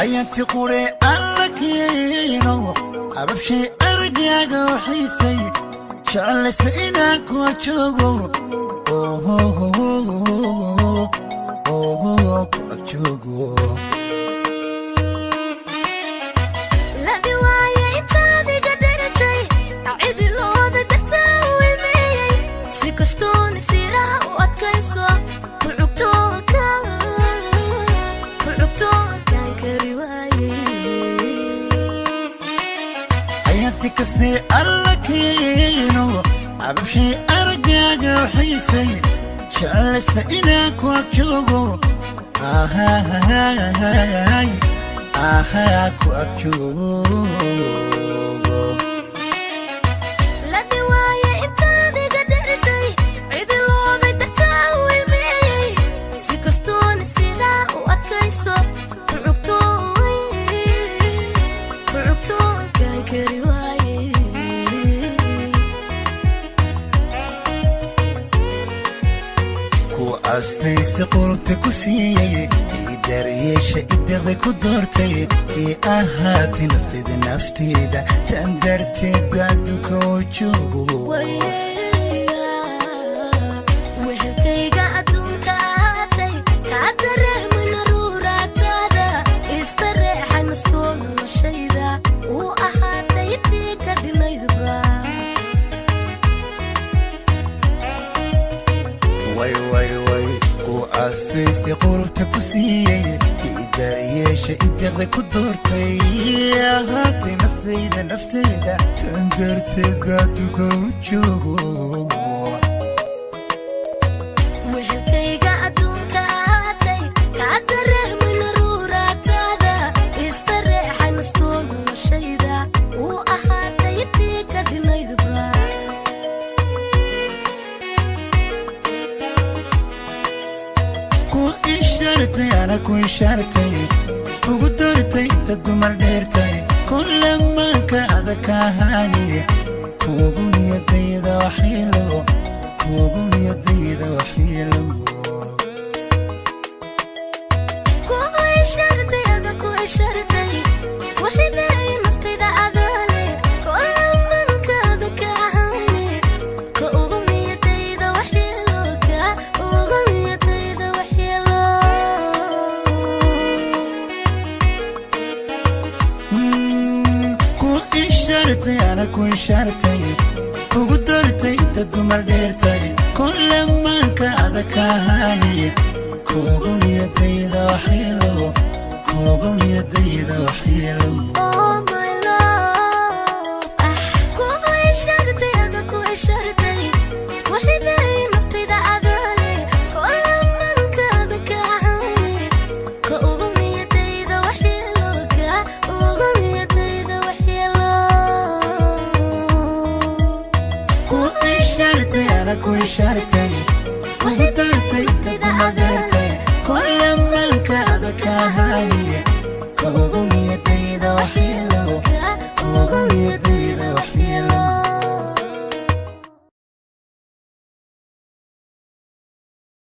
Ayanti qure alla keeno, ababshay argaaga u xiisay, jeclaysta inaan kuwa joogo, ku ag joogo. Labi waaye intaad iga dharatay, cidilooda dartaa u ilmeeyey. Si kastoon siraha u adkayso, ku cugtookaan kari waayey. Ayanti kastee alla keeno, ababshay argaaga u xiisay, jeclaysta inaan ku ag joogo, ku ag joogo. Labi waaye intaad iga dharatay, cidilooday dartaa u ilmeeyey. Si kastoon sidaa u adkayso, ku cugtookaan kari waayey. Ku astaysta qurubta ku siiyey, ii daryeesha ideqda ku doortay, ii ahaatay nafteyda, nafteyda tan darteed bacduka oo joogo. Wehelkayga adduunka ahaatay, kaa dareemay naruuraagtaada, istareexay nastoo noloshayda uu ahaatay intii ka dhinaydba. Way way way, ku astaysta qurubta ku siiyey, ii daryeesha ideqda ku doortay, ii ahaatay nafteyda, nafteyda tan darteed bacduka oo joogo. Wehelkayga adduunka ahaatay, kaa dareemay naruuraagtaada, istareexay nastoo noloshayda uu ahaatay intii ka dhinaydba. Ku ishaartay ana ku ishaartay, kugu doortay inta dumar dheertay, kullamaanka adag ka ahaaniye, kuugu niyadayda waxyeelo, kuugu niyadayda waxyeelo. Ku ishaartay ada ku ishaartay, waxibeey naftayda adale, kolamankaada ka ahane, ka ugu niyadayda waxyeelo, ka ugu niyadayda waxyeelo. Ku ishaartay ana ku ishaartay, kugu doortay inta dumar dheertay, kullamaanka adag ka ahaaniye, kuugu niyadayda waxyeelo, kuugu niyadayda waxyeelo.